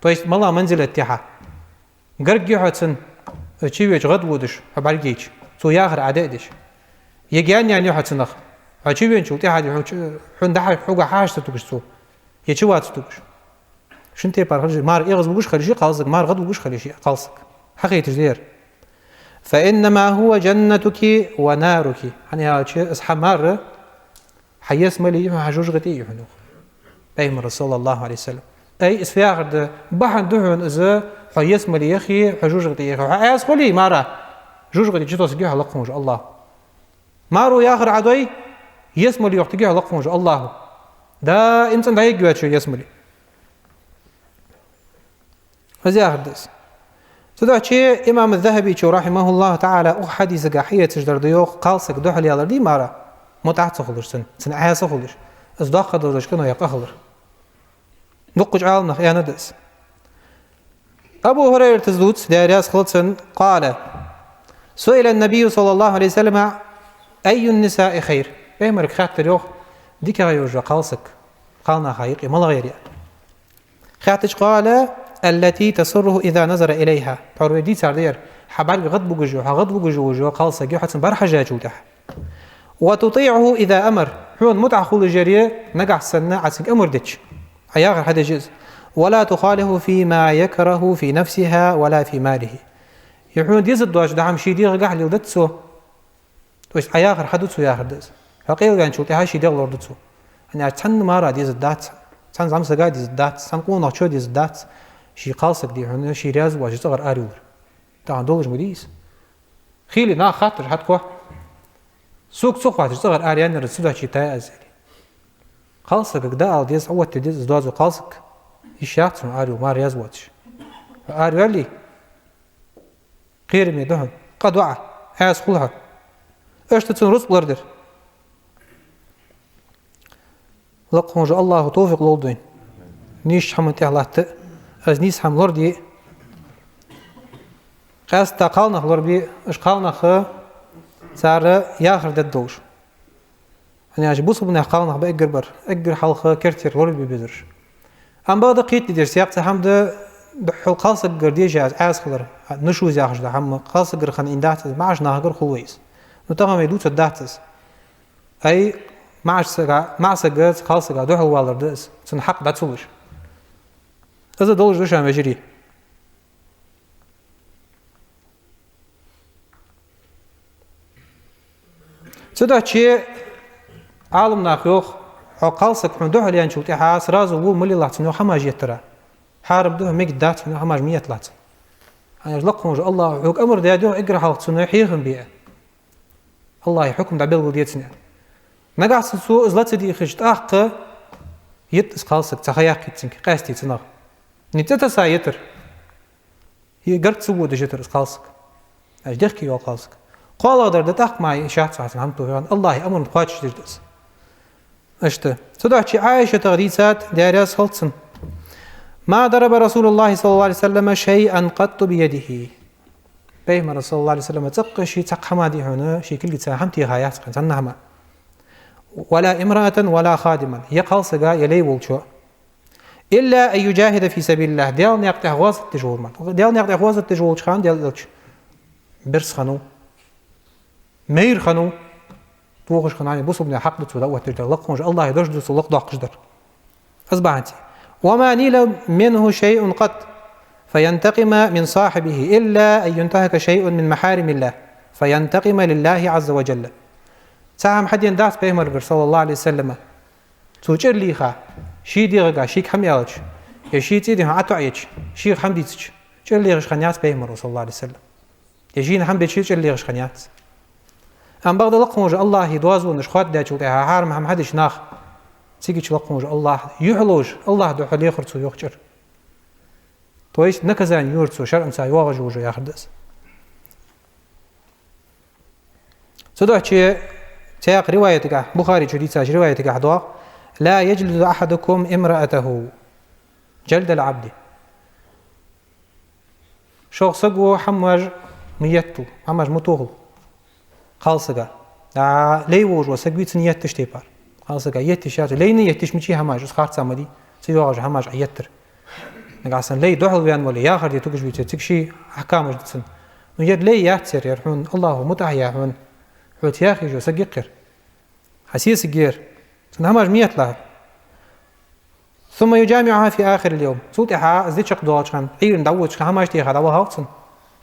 То есть малагӀа манзилат я хьа. Гаргга йий хьо цун, чувеча гӀадводаш, хьо бӀаргайча, цо яхар Ӏодеш. Е гаьна-яьнна йий хьо цунах. Хьо чувеначул тӀехьагӀа хьона, хьона дӀа-хьа хьога хьежа ца тугаш цо. Е чуваца тугаш. Шин тайпара хила йиш я, мар эгӀазвугаш хила йиш я кхалсаг, мар гӀадвугаш хила йиш я кхалсаг. Хьахайташ да ер. «فإنما هو جنتك ونارك». ХӀана аьлча, из хьа мар хьа ялсмале я хьона, хьа жожагӀате я хьона, йоах Пайхамара, صلى الله عليه وسلم. Ай, из фу яхар да, бахьан да хьона из, хьо ялсмале яхе, хьо жожагӀате яхе. Хьо Ӏаьса хуле мара, жожагӀате чутоссаргья хьо лакха волча АллахӀа. Маро яхар Ӏодой, ялсмале йохийтаргья хьо лакха волча АллахӀа. Даим цӀена дӀайоагӀаргья хьо ялсмале. Из яхар да из. Цудухьа имам ЗахӀабичо, رحمه الله تعالى, укх хьадисага хьаэцаш дар да йоах, кхалсаг духьалъялар дий мара, мутӀахь ца хулаш цунна, цунна Ӏаьса хулаш, из доккха долаш кӀано яьккха хилар. Дуккхача Ӏаламнаха аьнна да из. Абу ХӀурайрата дувц, Даьла раьза хилва цунна, قال: سئل النبي صلى الله عليه وسلم: أي النساء خير؟ Пайхамарга хаьттар йоах, дикагӀа йола кхалсаг кхалнаха юкъе малагӀа я? Хаьттача, قال: التي تسره إذا نظر إليها. Тхьовра вай дийцар да ер. Хьа бӀарга гӀадбугаш йола, хьа гӀадвугаш йола кхалсаг я хьо цунна бӀарахьежачул тӀехьагӀа. وتطيعه إذا أمر. Хьона мутӀахь хулаш яр, нагахьа санна Ӏа цунга амар дича. Ӏа яхар хьадеш я из. ولا تخالفه فيما يكره في نفسها ولا في ماله. Е хьона дезаш доаца хӀама ший дегӀагахьа леладац цо. То есть Ӏа яхар хьаду цо яхар да из. Хьо къайлагӀа ваьнначул тӀехьагӀа ший дегӀ лорадергда цо. ХӀана аьлча цхьанна мара дезаш дац, цхьанна зӀамсага дезаш дац, цхьанна къонахчо дезаш дац, ший кхалсаг дий хьона, ше раьза воацаш цӀагӀара арайоллар. Тахан долаш ма дий из. Хийла наха хаттар хьатӀакхухь. Сога ца хоатташ цӀагӀара араяьннар цудухьа тай аз, аьле. Кхалсагага дӀаала деза, Ӏооттаде деза из доазув кхалсаг. Йиш яц хьона арайолла мара раьза воацаш. Хьо араваьле, кхераме да хьона. Къа ду Ӏа, Ӏаьса хул хьо. Иштта цун рузкъ лорадар. Лакха волча АллахӀа товфикъ лолда вайна. Нийсача хӀаман тӀехьа латта, из нийса хӀама лораде. Къаьстта кхалнах лорабе, уж кхалнах цар яхар дергдолаш. ХӀана аьлча бусалба наьха кхалнах ба эггара бархӀ, эггара хьалха керттера лорабе безараш. Амма бакъда кхетаде дезаш, цхьа хӀама да, духхьал кхалсагагара дезаш аз Ӏаьса хилар, нушуз яхаш да хӀама, кхалсагагара хинна дац из, маӀача нахагара хул вай из. Ну, тахан вай дувцаргдац из. Ай, маӀача сага, маӀа сага, кхалсага духьалвалар да из, цун хьакъ дӀа ца луш. Из долаш да шоана, вежарий. Цудухьа Ӏаламнаха йоах, хьо кхалсаг хьона духьалъяьнначул тӀехьагӀа сразу ву ма лелахь цунна хӀамаш еттара. Хьарам да хьона, мегаргдац хьона хӀамаш ма еталахь цунна. ХӀана аьлча лакха волча АллахӀа хьога амар даьд йоах эггара хьалха цунна хьехам бе. АллахӀа хьукам дӀабелгалде цунна. Нагахьа санна цо из ла ца дийхача, тӀаккха йита из кхалсаг, цхьа ха яьккхийта цунга, къаьстта цунах. Низ цӀа тесса йитар. Е гарга ца водаш йитар из кхалсаг. Аш дехке йола кхалсаг. КхоалагӀдар да, тӀаккха мара йиш яц хьона цунна хӀама тоха, АллахӀа амарна кхоачашдеш да из. Иштта. Цудухьа Ӏайшатагара дийцад, Даьла раьза хилва цунна: ما ضرب رسول الله صلى الله عليه وسلم شيئا قط بيده. Пайхамара, صلى الله عليه وسلم, цӀаккха ше цхьаккха хӀама дий хьона, ший кулгаца хӀама техаяц кхы цхьанна хӀама. ولا امرأة ولا خادما. Е кхалсага, е лай волчо. إلا أن يجاهد في سبيل الله. Даьла наькъа тӀа гӀазот деш вола мара. Даьла наькъа тӀа гӀазот деш волча хана Даьла Элча бирса хиннав, майра хиннав, тохаш хиннав, бусалба наьха хьакъ да цо дӀаотташ дар, лакха волча АллахӀа дош да цо лакхдоаккхаш дар. Из бахьан да. وما نيل منه شيء قط فينتقم من صاحبه إلا أن ينتهك شيء من محارم الله فينتقم لله عز وجل. Цхьа хӀама хьадена дац пайхамарагара, صلى الله عليه وسلم, цо чӀир лийха, ший дегӀага шийга хӀама аьлча, е ший цӀий дий хьона ӀотоӀаеча, шийга хӀама дийцача, чӀир лехаш хиннаяц пайхамар, صلى الله عليه وسلم. Е шийна хӀама бича чӀир лехаш хиннаяц. Амма бакъда лакха волча АллахӀа доазонаш хоададечул тӀехьагӀа хьарам хӀама хьадеш нах, цигача лакха волча АллахӀ юхь ловш, АллахӀа духьал лехар цо йоах чӀир. То есть наказани йора цо шарӀаца йоагӀаш йола яхар да из. Цудухьа цхьаькха риваятагахь, Бухаре чу дийцача риваятагахь доагӀа: لا يجلد أحدكم امرأته جلد العبد. Шух саго хӀамаш ма еттал, хӀамаш ма тохал кхалсага. А, лай волаш вола саг вий, цунна етташ тайпара. Кхалсага етташ яц, лайна етташ мичай хӀамаш, из харца ма дий, цу йоагӀаш хӀамаш Ӏа еттар. Нагахь санна лай духьал ваьнна вале, яхар де тугаш вий цо, цига ший ахькамаш да цун. Ну, ер лай яц ер, ер хьона АллахӀа мутӀахьа я хьона, хьоца яха йиш йола саг я-кх ер. Хьа сесаг я ер. Цунна хӀамаш ма етталахь. ثم يجامعها في آخر اليوم. Цул тӀехьагӀа из ди чакхдоалача хана, Ӏуйрийна дӀаводача хана хӀамаш теха дӀавахав-кх цунна.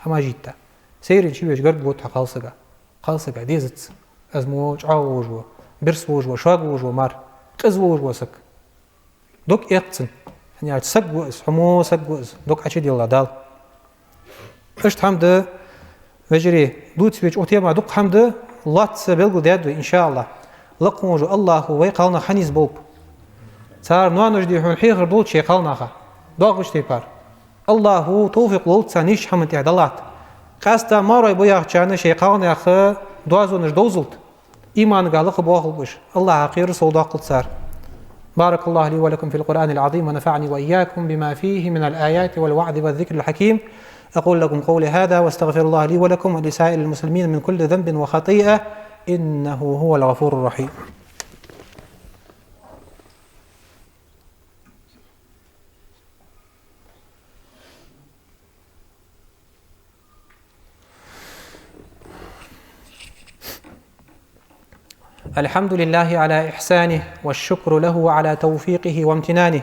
ХӀамаш йитта. Сайранна чувеча гарга вода хьо кхалсага. Кхалсага дезац. Из мо чӀоагӀа волаш вола, бирса волаш вола, шога волаш вола мара, къиза волаш вола саг. Дог эккх цунна. ХӀана аьлча саг ва из, хьо мо саг ва из, дог Ӏочудилла Дала. Иштта хӀама да, вежарий, дувца везача укх тема дукха хӀама да, лоацца белгалдаьд вай, иншааллахӀ. Лакха волча АллахӀа вай кхалнах хьанийсболба. Цар ноанаш дий хьона хьехар долда шоай кхалнаха. ДоагӀача тайпара. АллахӀа товфикъ лолда царна йиш хӀаман тӀа дӀалатта. Къаьстта марой ба яхачарна шоай кхалнаьха доазонаш довзалда. Иманагахь лакха боахалба уж. АллахӀа кхерар совдоаккхалда цар. بارك الله لي ولكم في القرآن العظيم ونفعني وإياكم بما فيه من الآيات والوعظ والذكر الحكيم. أقول لكم قولي هذا وأستغفر الله لي ولكم ولسائر المسلمين من كل ذنب وخطيئة إنه هو الغفور الرحيم. الحمد لله على إحسانه والشكر له على توفيقه وامتنانه،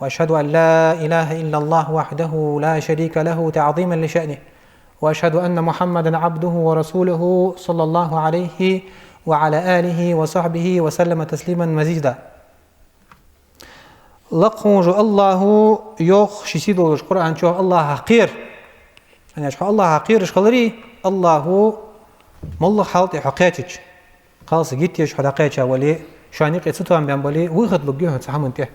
وأشهد أن لا إله إلا الله وحده لا شريك له تعظيما لشأنه، وأشهد أن محمدا عبده ورسوله صلى الله عليه وعلى آله وصحبه وسلم تسليما مزيدا. Лакха волча АллахӀа йоах ший сий долча Къуръан чу: АллахӀах кхера. ХӀана аьлча хьо АллахӀах кхераш хиларе, АллахӀа моллагӀа хьал тӀа хьо кхаьчача, кхалсаг йитта еш хьо дӀакхаьча вале, шоана юкъе цатоам баьнна бале, выход лургья хьона цу хӀаман тӀа.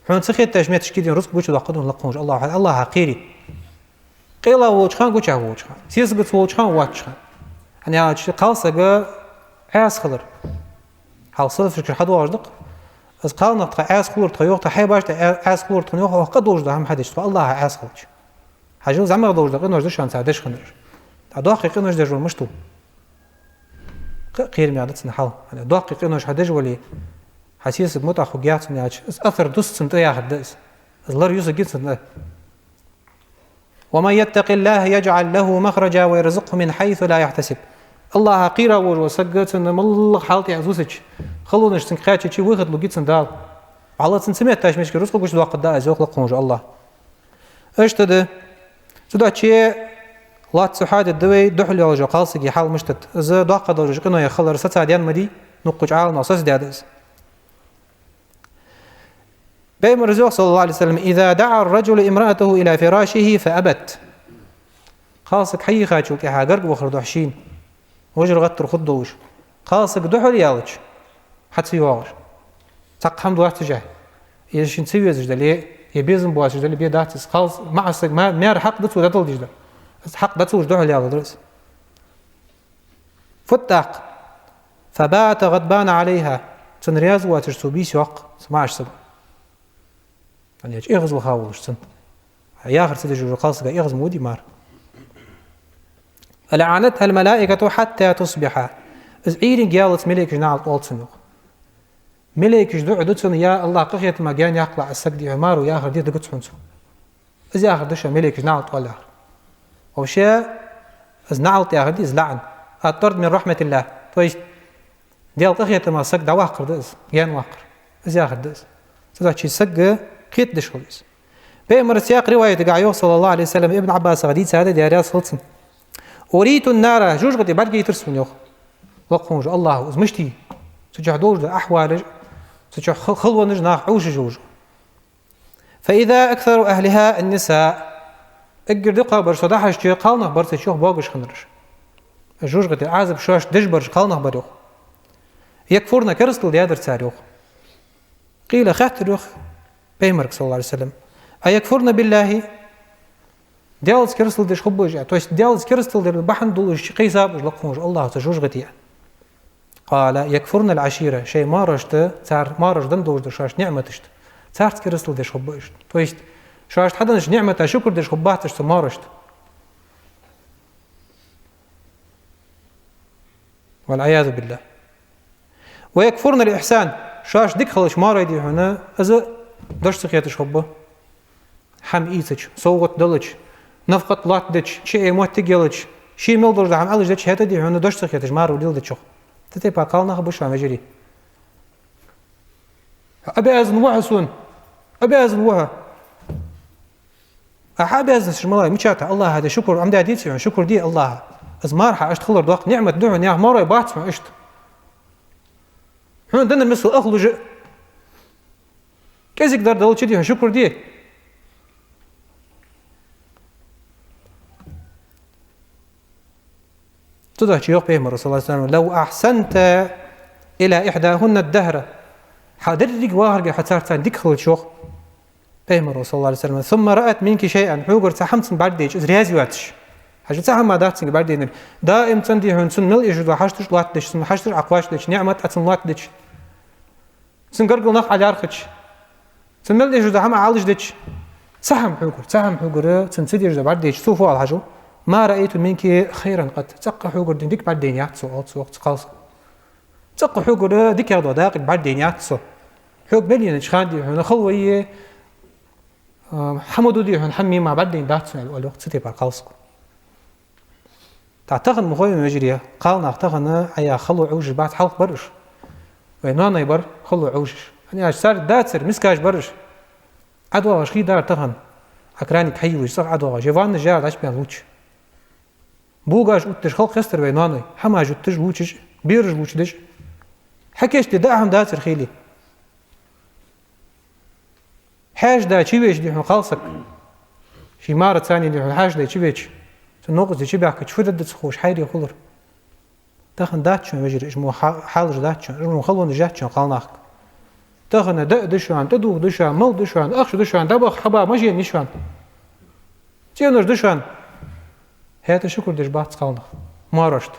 Хьона ца хеташ метташка дин рузкъа гучадоаккхаргда хьона лакха волча АллахӀа, хьо АллахӀах кхере. Къайла волча хана, гуча волча хана, сесагаца волча хана, воацача хана. ХӀана аьлча кхалсаг Ӏаьса хилар. Хьалха салафашкара хьадоагӀаш да-кх. Из кхалнах тха Ӏаьса хулар, тха йоах, тха хьайбашта Ӏаьса хулар тхона, йоах, оаха къа долаш да хӀама хьадеш тхо, АллахӀах Ӏаьса хилча. Хьажал, зӀамига долаш да къинош, да шоана цар деш хиннараш. ТӀаккха доккхий къинош деш вар мишта ва? Кхы а кхераме да цун хьал. ХӀана, доккхий къинош хьадеш вале, хьа сесаг мутӀахьа хургьяц, хӀана аьлча из асар дус цунна тӀа яхар да из. Из лар юсаргья цунна тӀа. ومن يتق الله يجعل له مخرجا ويرزقه من حيث لا يحتسب. АллахӀах кхера волаш вола саг, цунна моллагӀа хьал тӀа из висача, халонаш цунга кхаьчача, выход лургья цунна Дала. ВаллахӀи, цунна ца метташ метташка рузкъа гучадоаккхаргда Из, йоах лакха волча АллахӀа. Иштта да. Цудухьа лоацца хьадергда вай духьале йолча кхалсага хьал мишта да. Из доккха долча къинойх хилар сацадаьнна ма дий, нукхача Ӏаламнаха сацадаьд из. Пайхамара йоах, صلى الله عليه وسلم: إذا دعا الرجل امرأته إلى فراشه فأبت. Кхалсаг хьайийхачул тӀехьагӀа гарга вахар духьа шийна, вежарий гӀаттар хургдолаш, кхалсаг духьале аьлча, хьа ца йоагӀаш, цхьаккха хӀама доацаш а, е шийна ца везаш дале, е безам боацаш дале, бе дац из. Кхалс-, маӀа саг, ма-, маьра хьакъ да цо дӀадала дезаш дар. Из хьакъ да цо, уж духьале аьлча дар из. Фуд тӀаккха? فبات غضبان عليها. Цунна раьза воацаш цо бийса йоаккх цу маӀача саго. ХӀана аьлча эгӀазваха волаш цунна. Яхар ца деш волча кхалсага эгӀаз ма вий мара. لعنتها الملائكة حتى تصبح. Из Ӏуйрийна ялац малейкаша наӀалт оал цунна, йоах. Малейкаш дуӀа ду цунна: «Я АллахӀ, къахетама гаьна яккхалахь из саг», — дий хьона, маро яхар дий, дагадоагӀа хьона цо. Из яхар да шоана малейкаш наӀалт оал яхар. Вообще, из наӀалт яхар да из, лаӀан. الطرد من رحمة الله. То есть, Даьла къахетамах саг дӀаваккхар да из, гаьна ваккхар. Из яхар да из. Цудухьа саг кхетадеш хила веза. Пайхамара цхьаькха риваятагахь йоах, صلى الله عليه وسلم, Ибн Ӏаббасах дийцад, Даьла раьза хилва цунна: «أريت النار», жожагӀате бӀаргагойтар сона, йоах, лакха волча АллахӀа, из мишта я, цу чу долаш дола ахьвалаш, цу чу хал-, халонаш, нах Ӏовшаш йолаш. «فإذا أكثر أهلها النساء». Эггара дукхагӀбараш, со дӀахьежача, кхалнах бар цу чу, йоах, богаш хиннараш. ЖожагӀатен Ӏазап шоашта деш бараш кхалнах бар, йоах. «يكفرن», керастал даьдар цар, йоах. «قيل», хаьттар, йоах, Пайхамарга, صلى الله عليه وسلم: «أيكفرن بالله؟» Даьлаца керастал деш хургба уж, а? То есть Даьлаца керастал дар бахьан долаш кхайсаб уж лакха волча АллахӀаца жожагӀате, а? «قال: يكفرن العشيرة», шоай маьрашта, цар маьрашта денна долаш дола шоашта ниӀматашта, царца керастал деш хургба уж. То есть шоашта хьаденнача ниӀмата шукр деш хургбац уж цу маьрашта. والعياذ بالله. «ويكفرن الإحسان», шоашта дика хилча маьраш, дий хьона, из дош ца хеташ хургба. ХӀама ийцача, совгӀат далача, нафакъат лоаттадича, чуэца моттиг ялача, ший мел долаш дола хӀама Ӏалашдича, хӀаьта, дий хьона, дош ца хеташ маьраш леладича, йоах. Цу тайпара кхалнах ба шоана, вежарий. Обязан ва хьо сона. Обязан ва хьо. А хьа обязанносташ малаш я? Мичад хьа? АллахӀа де шукр, Ӏомадаьдий хьона, шукр де АллахӀа. Из мар хьа иштта хилар доккха ниӀмат да хьона, яха маьраш бац хьона иштта. Хьона денна мисал ах лужа. КӀезига дар далча, дий хьона, шукр де. Цудухьа йоах Пайхамара, صلى الله عليه وسلم: «لو أحسنت إلى إحداهن الدهر». Хьа деррига вахарга хьо царца дика хилча, йоах Пайхамара, صلى الله عليه وسلم, «ثم رأت منك شيئا», хьогара цхьа хӀама цунна бӀаргадайча, из раьза йоацаш. Хьажал, цхьа хӀама дац цунга бӀаргадайнар. Даим цунна, дий хьона, цунна мел эшаш дола хьашташ лоаттадича, цунна хьашташ Ӏокхоачадича, ниӀмат Ӏа цунна лоаттадича, цун гаргара нах Ӏоярхача, цунна мел эшаш дола хӀама Ӏа Ӏалашдича, цхьа хӀама хьогара, цхьа хӀама хьогара цунна ца дезаш дола бӀаргадайча, цо фу оал, хьажал: «ما رأيت منك خيرا قط». ЦӀаккха хьогара дика бӀаргадайна яц со, оал цо, йоах, цу кхалсаго. ЦӀаккха хьогара дикагӀа дола дакъа бӀаргадайна яц со. Хьога мел еннача хана, дий хьона, халвайе, а, хӀама ду, дий хьона, хӀама мима бӀаргадайна дац со, аьнна оал, йоах, цу тайпара кхалсаго. ТӀаккха тахан ма хой вай, вежарий, кхалнах тахан Ӏа яха хало Ӏовшаш бац, хьалха бар уж. Вай ноаной бар хало Ӏовшаш. ХӀана аьлча цар дацар, мискаш бар уж. ДӀадоагӀаш хий дар тахан. Ӏа краник хьайийлаш, цӀагӀа ӀодоагӀаш, е ванна жара дӀачубаьнна лувчаш. Бугаш оттадеш халкъ хестар вай ноаной, хӀамаш оттадеш лувчаш, бераш лувчадеш. Хьакийчде даа хӀама дацар хиле. Хьаьша да чувеча, дий хьона, кхалсаг. Ший маьра царна, дий хьона, хьаьша да чувеча, цун новкъостий чубаьхкача, фу дергда ца ховш, хьайре хулар. Тахан дац шоана, вежарий, уж мо хьа-, хьалаш дац шоана, уж мо халонаш яц шоана кхалнахага. Тахан даа да шоана, тӀадувха да шоана, мала да шоана, ахча да шоана, дӀабаха хьаба машен я шоана, цӀенош да шоана. ХӀаьта шукр деш бац кхалнах маьрашта.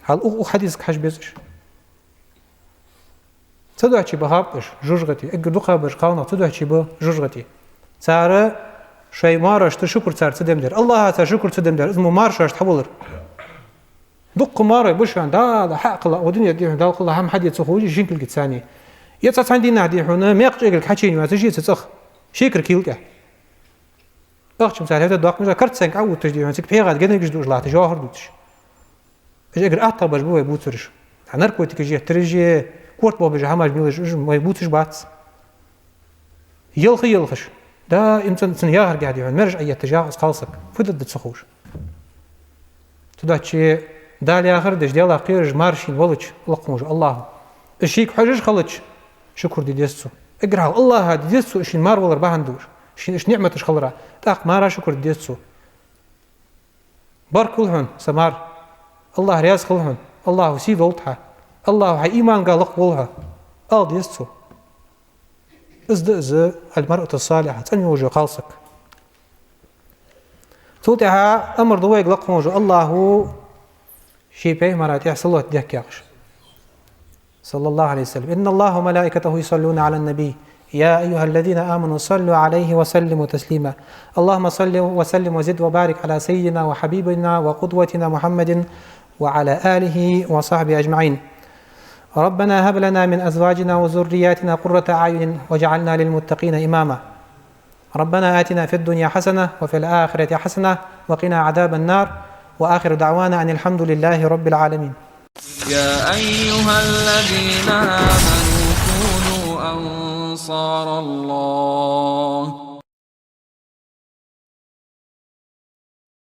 Хьал укх, укх хьадисага хьажа беза уж. Цудухьа ба хӀаьта уж жожагӀате, эггара дукхагӀбараш кхалнах цудухьа ба жожагӀате. Цар шоай маьрашта шукр цар ца деш дар. АллахӀаца шукр ца деш дар, из мо маьра шоашта хьавалар. Дукха маьраш ба шоана, Дала хьакхелла, укх дунен тӀа, дий хьона, Дала кхелла хӀама хьаде ца ховш, шин кулгаца царна. Е цхьан дийнахьа, дий хьона, мекх чӀегилг хьачуена йоацаш я цу цӀагӀа, шекара кулг тӀа. Ахчам цар хӀаьта доккха мижа, картсанка Ӏоувтташ, дий хьона, цига пхьегӀа генаргаш дуаш латташ, жохар дувцаш. Уж эггара аттагӀбараш ба вай бувцараш. Наркотикаш еттараш, корта бохабеш хӀамаш мелаш, уж вай бувцаш бац. Елха елхаш. Даим цун, цун яхарга, дий хьона, маьраш Ӏоетташ я из кхалсаг. Фу дергда ца ховш. Цудухьа Дала яхар деш, Даьлах кхераш маьра шийна валача, лакха волча АллахӀа, из шийга хьожаш хилча, шукр де деза цо. Эггара хьалха АллахӀа де деза цо шийна маьра валар бахьан долаш, шийна иштта ниӀматаш хилара. ТӀаккха маьра шукр де деза цо. Баркал хьона, са маьра. АллахӀ раьза хилва хьона. АллахӀа сий лолда хьа. АллахӀа хьа иманга лакхволва хьо. Ала деза цо. Из да из, المرأة الصالحة, цӀена йола кхалсаг. Цул тӀехьагӀа амар ду вайга лакха волча АллахӀа ший пайхамара тӀа салот дехка яхаш. صلى الله عليه وسلم. إن الله وملائكته يصلون على النبي. يا أيها الذين آمنوا صلوا عليه وسلموا تسليما. اللهم صل وسلم وزد وبارك على سيدنا وحبيبنا وقدوتنا محمد وعلى آله وصحبه أجمعين. ربنا هب لنا من أزواجنا وذرياتنا قرة أعين واجعلنا للمتقين إماما. ربنا آتنا في الدنيا حسنة وفي الآخرة حسنة وقنا عذاب النار. وآخر دعوانا أن الحمد لله رب العالمين. يا أيها الذين آمنوا كونوا أنصار الله.